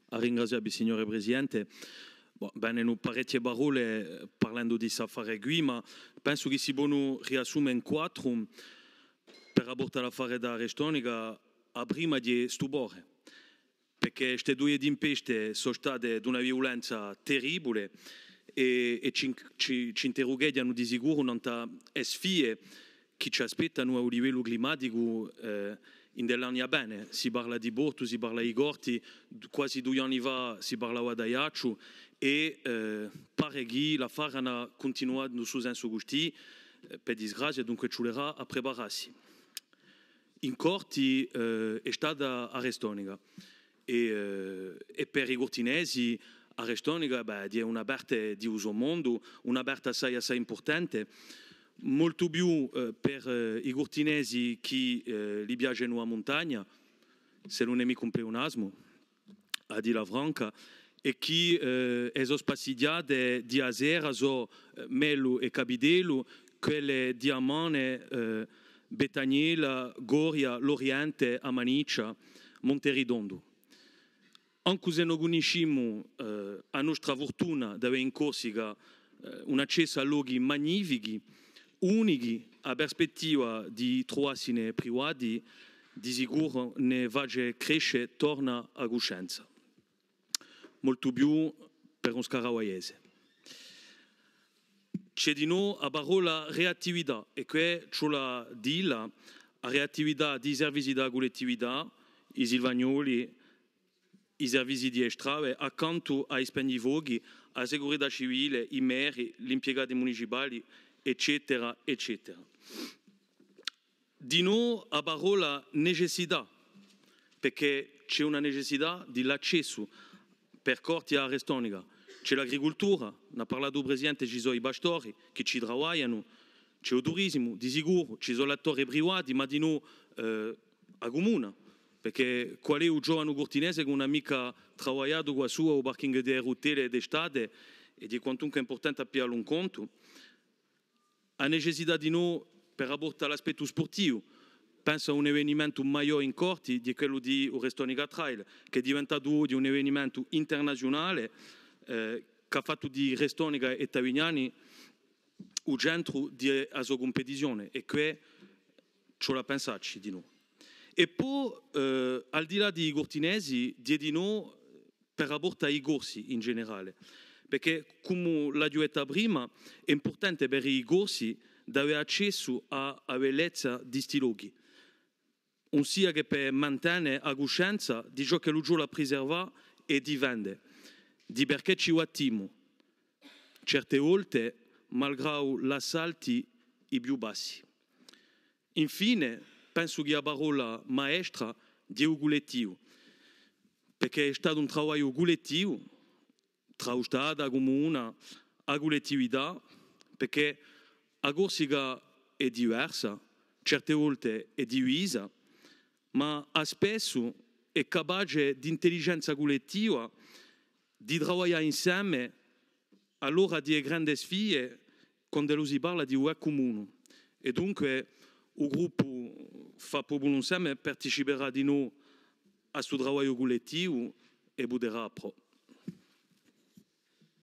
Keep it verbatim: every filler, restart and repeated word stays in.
À ringrazià vi, signore Presidente. Bon, venenu parechje parolle, eh, parlendu di st'affare quì, ma pensu chì si ponu riassume in quattru per raportu à l'affare di a Restonica. A prima hè stupore, perchè ste duie timpeste sò state d'una viulenza terribule è, è ci, ci, ci interrugheghjanu di sicuru nant'à e sfide chì ci aspettanu à u livellu climaticu, eh, in l'anni à vene. Si parla di Portu, si parla di Corti, d-, quasi dui anni fà si parlava d'Aiacciu è, eh, pare chì l'affare hà da cuntinuà in stu sensu custì, eh, per disgrazia, dunque ci vulerà à preparassi. In Corti, eh, hè stata a Restonica. È, eh, è per i Curtinesi, a Restonica, bè, hè una parte di u so mondu, una parte assai, assai impurtante, moltu più, eh, per, eh, i Curtinesi chì, eh, li piacenu a muntagna, s'ellu ùn hè micca un pleunasmu, à dilla franca, è chì, eh, e so spassighjate di a sera sò, eh, Mellu è Capitellu, quelle di a mane, eh, Bettagnella, Goria, Loriente, a Maniccia, Monte Ritondu. Ancu s'è no cunniscimu, eh, a nostra furtuna d'avè in Corsica, eh, un accessu à lochi magnifichi, unichi, a perspettiva di truvassine privati, di sicuru ne face cresce torna a cuscenza. Moltu più per un scaravaghjese. Ci hè dinò a parolla reattività, è què ci vole à dilla, a reattività di i servizi di a cullettività, i silvagnoli, i servizi di e strade, accantu à i spegnifochi, a sicurità civile, i meri, l'impiegati municipali, eccetera, eccetera. Dinò a parolla necessità, perchè ci hè una necessità di l'accessu per Corti à a Restonica. Ci hè l'agricultura, n'hà parlatu u Presidente, ci sò i pastori chì ci travaglianu, ci hè u turisimu, di sicuru, ci sò l'attori privati, ma dinò, eh, a cumuna, perchè qual hè u giovanu curtinese chì ùn hà micca travagliatu quassù à u parking di e rutelle d'estate, è hè quantunque impurtante à pigliallu in contu. A necessità dinò per raportu à l'aspettu spurtivu. Pensu à un evenimentu maiò in Corti, hè quellu di u Restonica Trail, chì hè diventatu oghje un evenimentu internaziunale, eh, chì hà fattu di Restonica è Tavignani u centru di a so cumpetizione, è què ci vole à pensacci dinò. È po, eh, al di là di i Curtinesi, hè dinò per raportu à i Corsi in generale, perchè, cumu l'aghju detta prima, hè impurtante per i Corsi d'avè accessu à a bellezza di sti lochi, ùn sia chè per mantene a cuscenza di ciò ch'ellu ci vole à priservà è difende, di perchè ci battimu, certe volte, malgradu l'assalti i più bassi. Infine, pensu chì a parolla maestra hè u cullettivu, perchè hè statu un travagliu cullettivu, trà u Statu, a Cumuna, a cullettività, perchè a Corsica hè diversa, certe volte hè divisa, ma spessu hè capace d'intelligenza cullettiva, di travaglià inseme à l'ora di e grande sfide, quand'ellu si parla di u bè cumunu. È dunque u gruppu Fà Populu Inseme participerà dinò à stu travagliu cullettivu è vuterà prò.